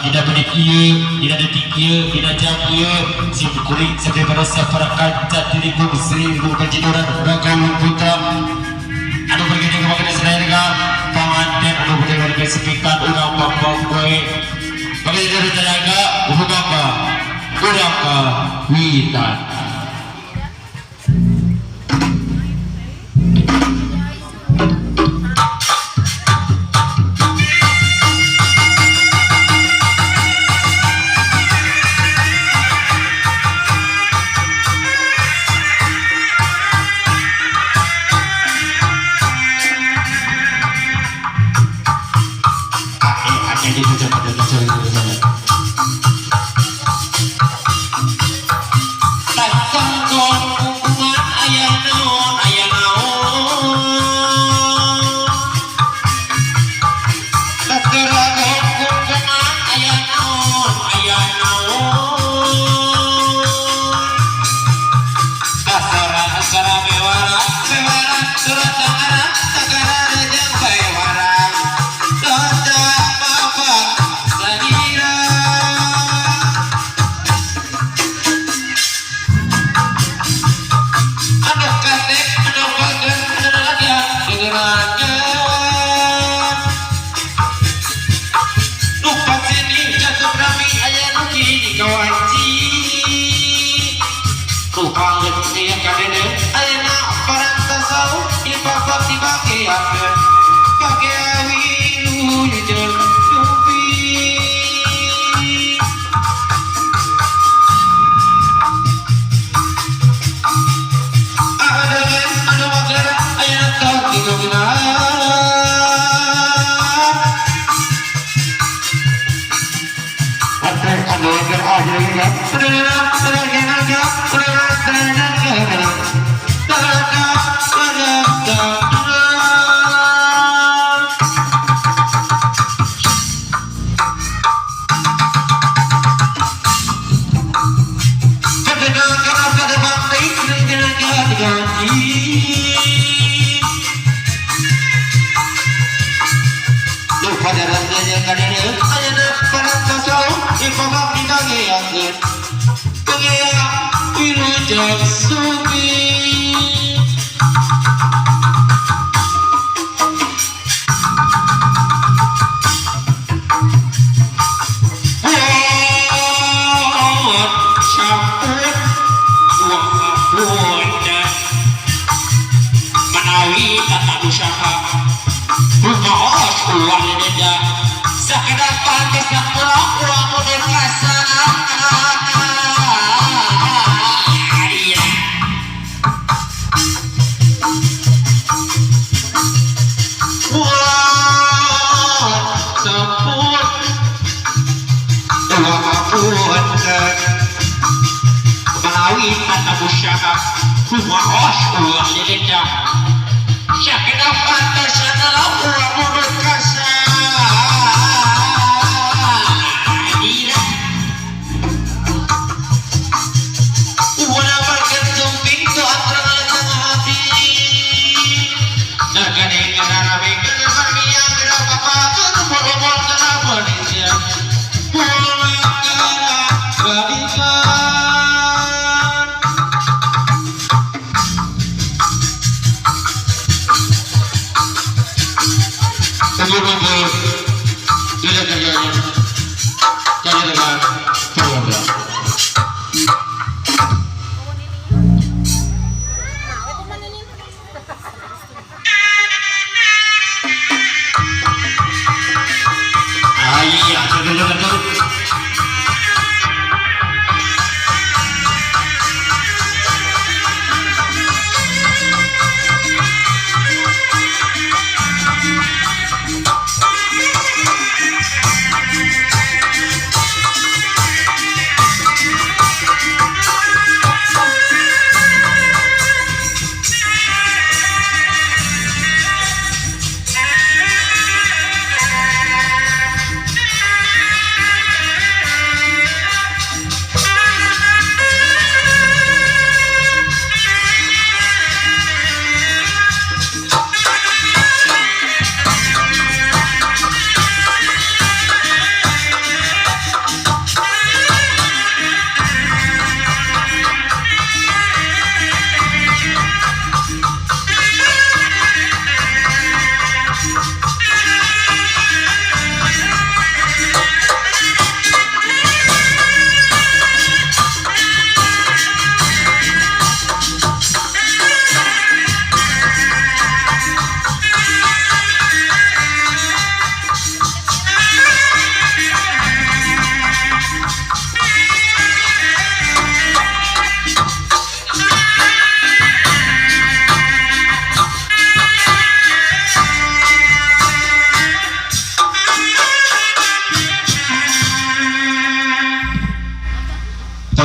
Dina menit ieu, dina detik ieu, dina jam ieu, sim kuring sampai pada sapara kanca di lingkung Sri Kajiduran Bagawan Putra anu pergi ke makan sadaya panganten anu bade warga sepikan urang bapak gue bagi dari tenaga hubungan urang ka witan.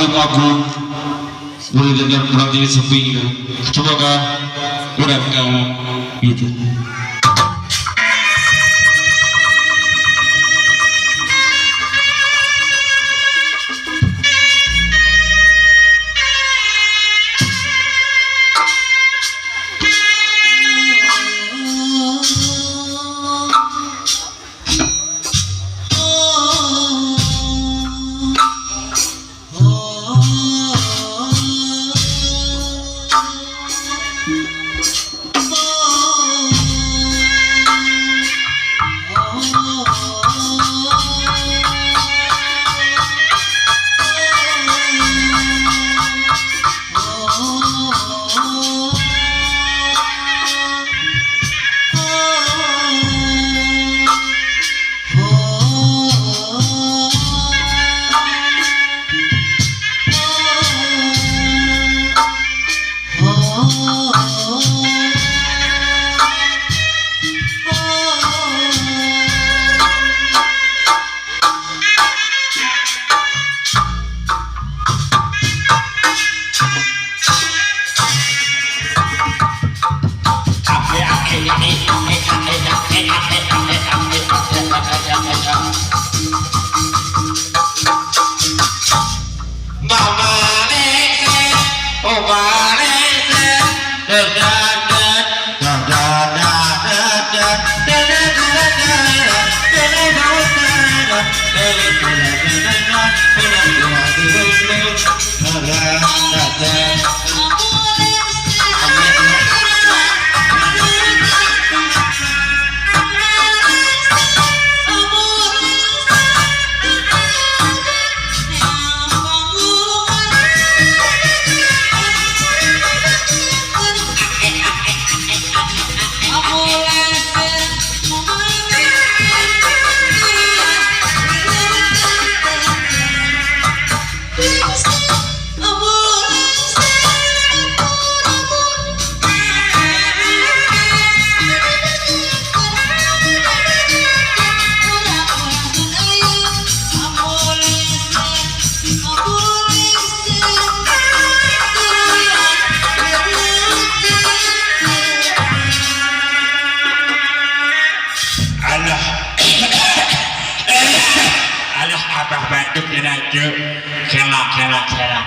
Tulung Agung mulai dengan kurang jadi sepi gitu. Semoga kurang kamu gitu.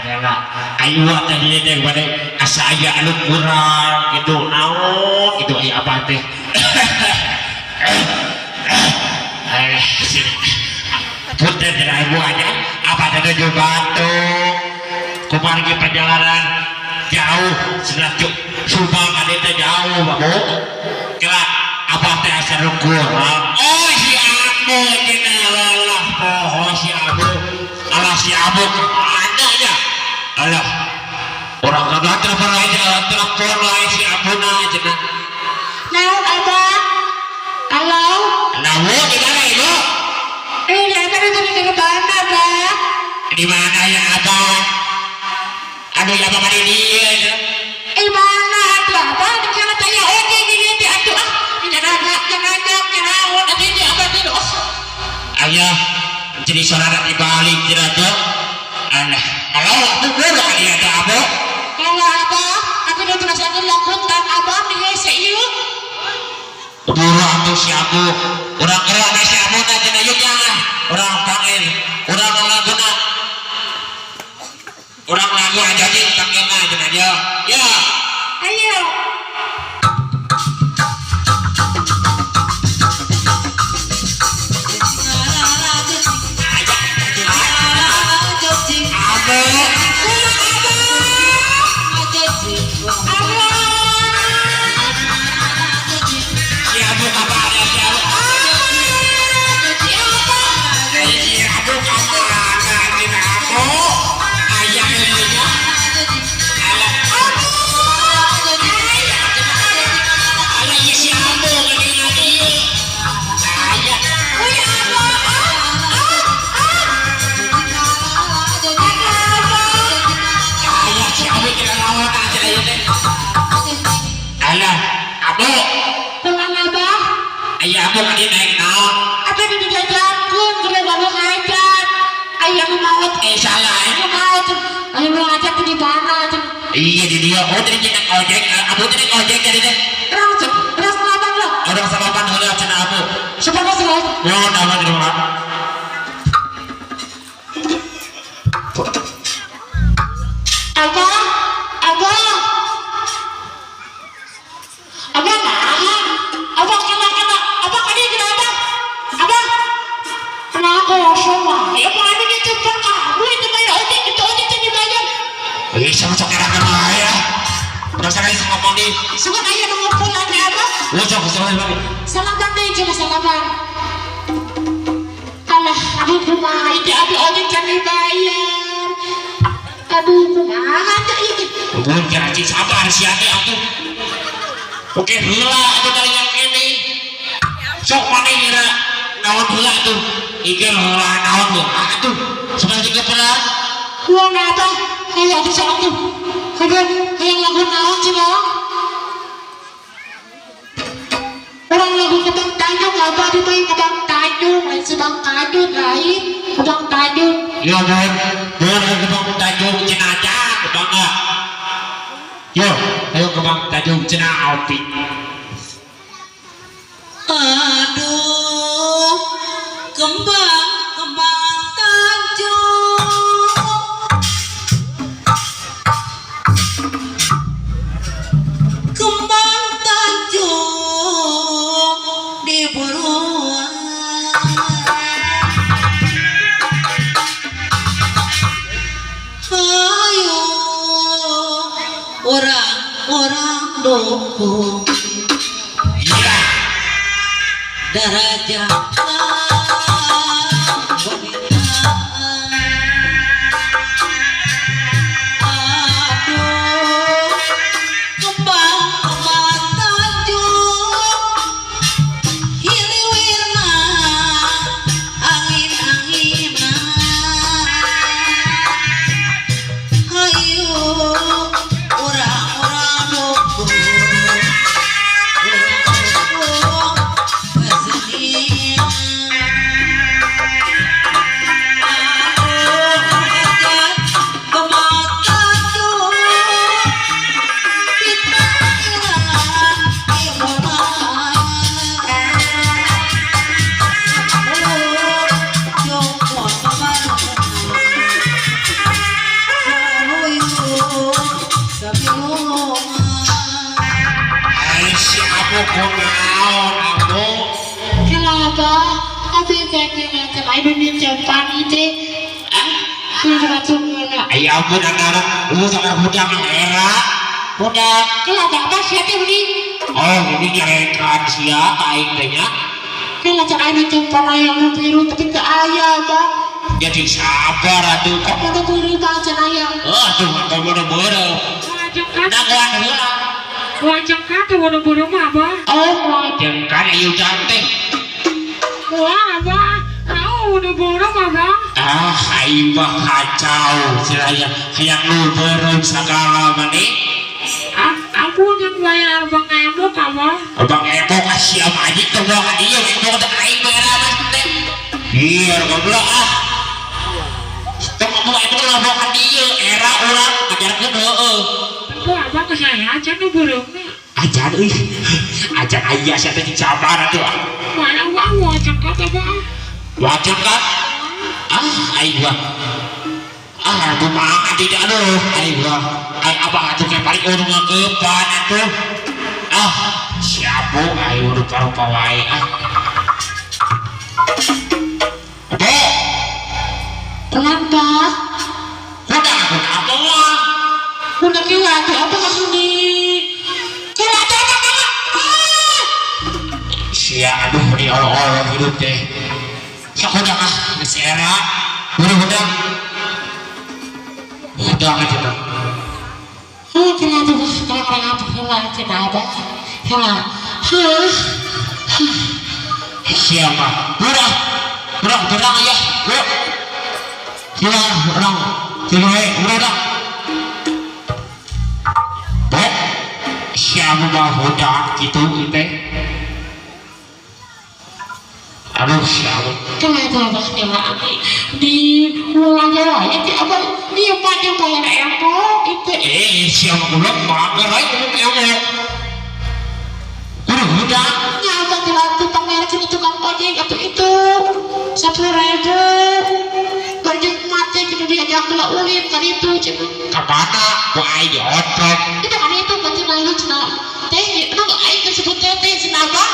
Kela ayo tadi teh bade asa aya anu kurang gitu naon gitu aya apa teh. Punten cenah ibu aja apa teh nuju batuk kumargi perjalanan jauh cenah Subang ade teh jauh Bu kela apa teh asa nu kurang. Oh si Abu cenah lelah poho si Abu alah si Abu ada aja alah orang kagak telepon aja telepon lain si Abu na cenah. Naon abah? Halo? Naon di mana ibu? Ini abah di mana abah? Di mana ya abah? Aduh ya abah di dieu. Di mana atuh abah? Di kana teh aya oge di dieu teh atuh ah. Nyanaga nyanaga nyanaon atuh di abah teh oh. Ayah jadi saudara dibalik cenah tuh. Alah, kalau aku buru kali ya Abu. Kalau abah, aku udah merasakan lakukan abah di hese ieu. Buru atuh si Abu. Urang gerak si Abu na cenah yuk ya. Urang panggil, urang laguna. Urang lagu aja jeung panggilna cenah yo. Ya. Ayo. Alah, Abu. Pulang abah. Ayah Abu kali naik naon? Apa di dijajakeun kudu baru ngajak. Aya nu maot salah. Kumaha tuh? Ayo mau ajak di mana tuh? Iya di dia. Oh tadi cenah ojek, abu tadi ojek jadi teh. Terus terus salaman lah. Orang salaman heula cenah abu. Supaya selalu. Nuhun abu di rumah. Abah, abah, abah nah, abah kena kena, abah kena kena abah, abah, kena kosong lah. Ya mana dia cepat kamu itu bayar ojek itu ojek jadi bayar. Ih, sama sok era kana ya. Udah sekali ngomong di. Suka ayah nunggu pulang ya abah. Lu sok sok sok. Salaman deh cuma salaman. Alah, aduh kumaha itu abi ojek jadi bayar. Aduh kumaha teh ini. Bukan kira cing sabar si ate atuh. Oke heula atuh dari yang ini. Sok maneh ngira naon heula atuh. Iki heula naon heula atuh. Sebenarnya juga pernah Wah, abah, ayo atuh sok atuh. Aduh, hayang lagu naon sih lo? Orang lagu Kebang Tanjung, abah di main Kebang Tanjung, lain si Bang Tanjung, lain Kebang Tanjung. Yo mun mun ke Kebang Tanjung cenah aja bangga. Yo, ayo Kebang Tanjung cenah outfit. Aduh, kembang kembang Tanjung, kembang Tanjung di buruan. Ayo, orang-orang dukung Iya. darajat wanita. Aduh, kembang kembang Tanjung, hiliwirna angin-anginan. Hayu orang-orang dukung, dukung kesenian. Aduh, hajat kembang Tanjung, ditairan imunan. Oh, jongkok kebarengan, saluyur sabilulungan. Ai si abu kunaon abu. Kenapa? Abi teh kena kena ibu cepat itu. Ah, kena kena. Ai ampun anak lu sama budak era. Budak. Kenapa abah siapa beli? Oh, ini nyarekan sia aing teh nya. Kena cak aing cepat ayam biru tapi ke ayah abah. Jadi sabar atuh kok. Mana biru bang cak ayam. Oh, atuh mah bodoh-bodoh. Wajeng kan, Dagoan heula. wajeng kan tuh buru-buru mah abah. Oh, Jeung kan ayu cantik. Wah abah, au buru-buru mah abah. Ah, aing mah kacau cenah hayang nu beureum sagala maneh. Ah, aku yang bayar abang emok abah. Abang emok ah sia mah anjing teh bawa ka dieu emok teh aing bayar mah teh. Iya, goblok ah. Tong ngomong emok lah bawa ka dieu era urang ngajarkeun heueuh. Tentu abah ke saya aja nu burungnya. Ajan euy. Ajan aya sia teh sabar atuh ah. Wah, abah wajeng kan abah. Wajah kan? Ah, aing mah. Ah, kumaha tidak aduh, aing mah. Aing abah atuh kayak paling urung ngeupan atuh. Ah, siapa aing rupa-rupa wae ah. Ade, kenapa? udah aku apa mah? Udah kira tuh apa kesini? Kira tuh apa apa? Ah! Sia aduh di olok-olok hidup teh. Sok udah ah, geus era. Udah udah. Udah aja tuh. Oh, kira tuh kira apa? Kira kira apa? Kira. Hah? Siapa? Udah. Udah, tenang aja. Yuk. Udah, orang. Sini, udah, udah. Bok. Siapa mah udah gitu gitu. Aduh, siapa? Kalau abah kela di mulanya itu abah dia pakai bayar empok itu. Siapa belum mager aja belum elok. Kudu udah. Ya abah kela tukang merek sini tukang ojek atau itu 10.000. Berjeng mati kena diajak kela ulin kan itu cina. Kemana? Gua aing diotrok. Itu kan itu kan cina itu cina. Teh, itu aing disebut teh teh cina abah.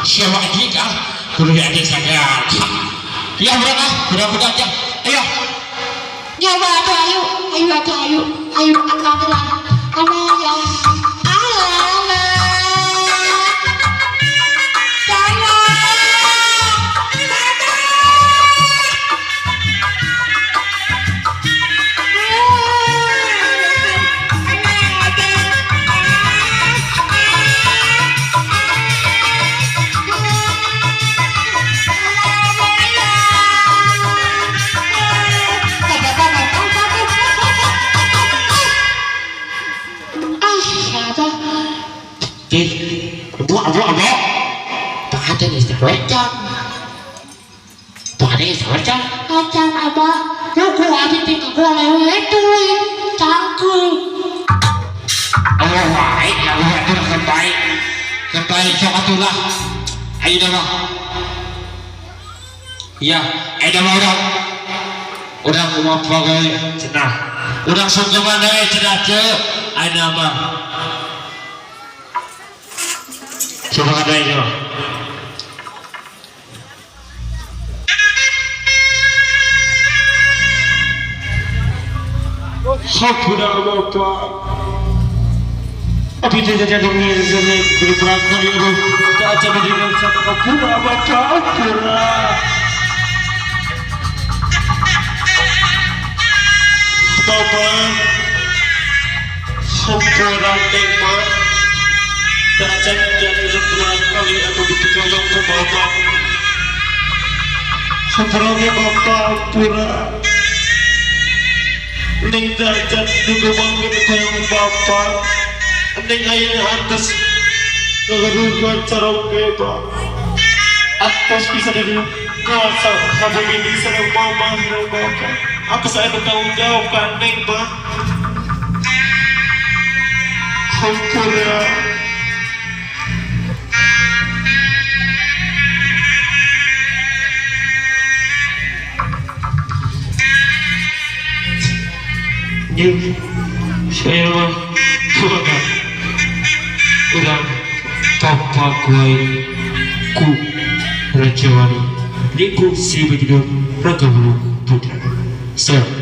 Siapa anjing ah? Kudu diajak sagala. Ya udah ah, udah aja. Ayo. Ya abah atuh ayo, ayo atuh ayo, ayo atuh atuh lah. Abah ya. Alah. Abu. Ada nih sebaca. Ada sebaca. Acan abah. Lu gua abi tinggal gua lewat itu. Cangkul. Oh baik, ya udah terbaik. Terbaik sok atulah. Ayo dah mah. Iya, ayo dah mah urang. Urang umah pakai cenah. Urang sungkeman deui cenah ceu. Ayo dah mah. Coba katain coba. Hampura Bapak. Abi tidak jadi berangkat itu tak jadi dengan satu hampura Bapak hampura. Bapak hampura Neng tak jadi berangkat atau ditolong ke Bapak. Hampura Bapak hampura. Neng dajan juga bangun koyong bapak. Neng ayeuna atas ngagaduhan caroge pak. Atas bisa dari kasa kabumi sareng mama sareng bapak. Aku saya bertanggung jawab ka Neng pak. Hampura. Saya mah urang papaguai ku Rajawali lingkung si Bajidor Raga Wulung Putra. So.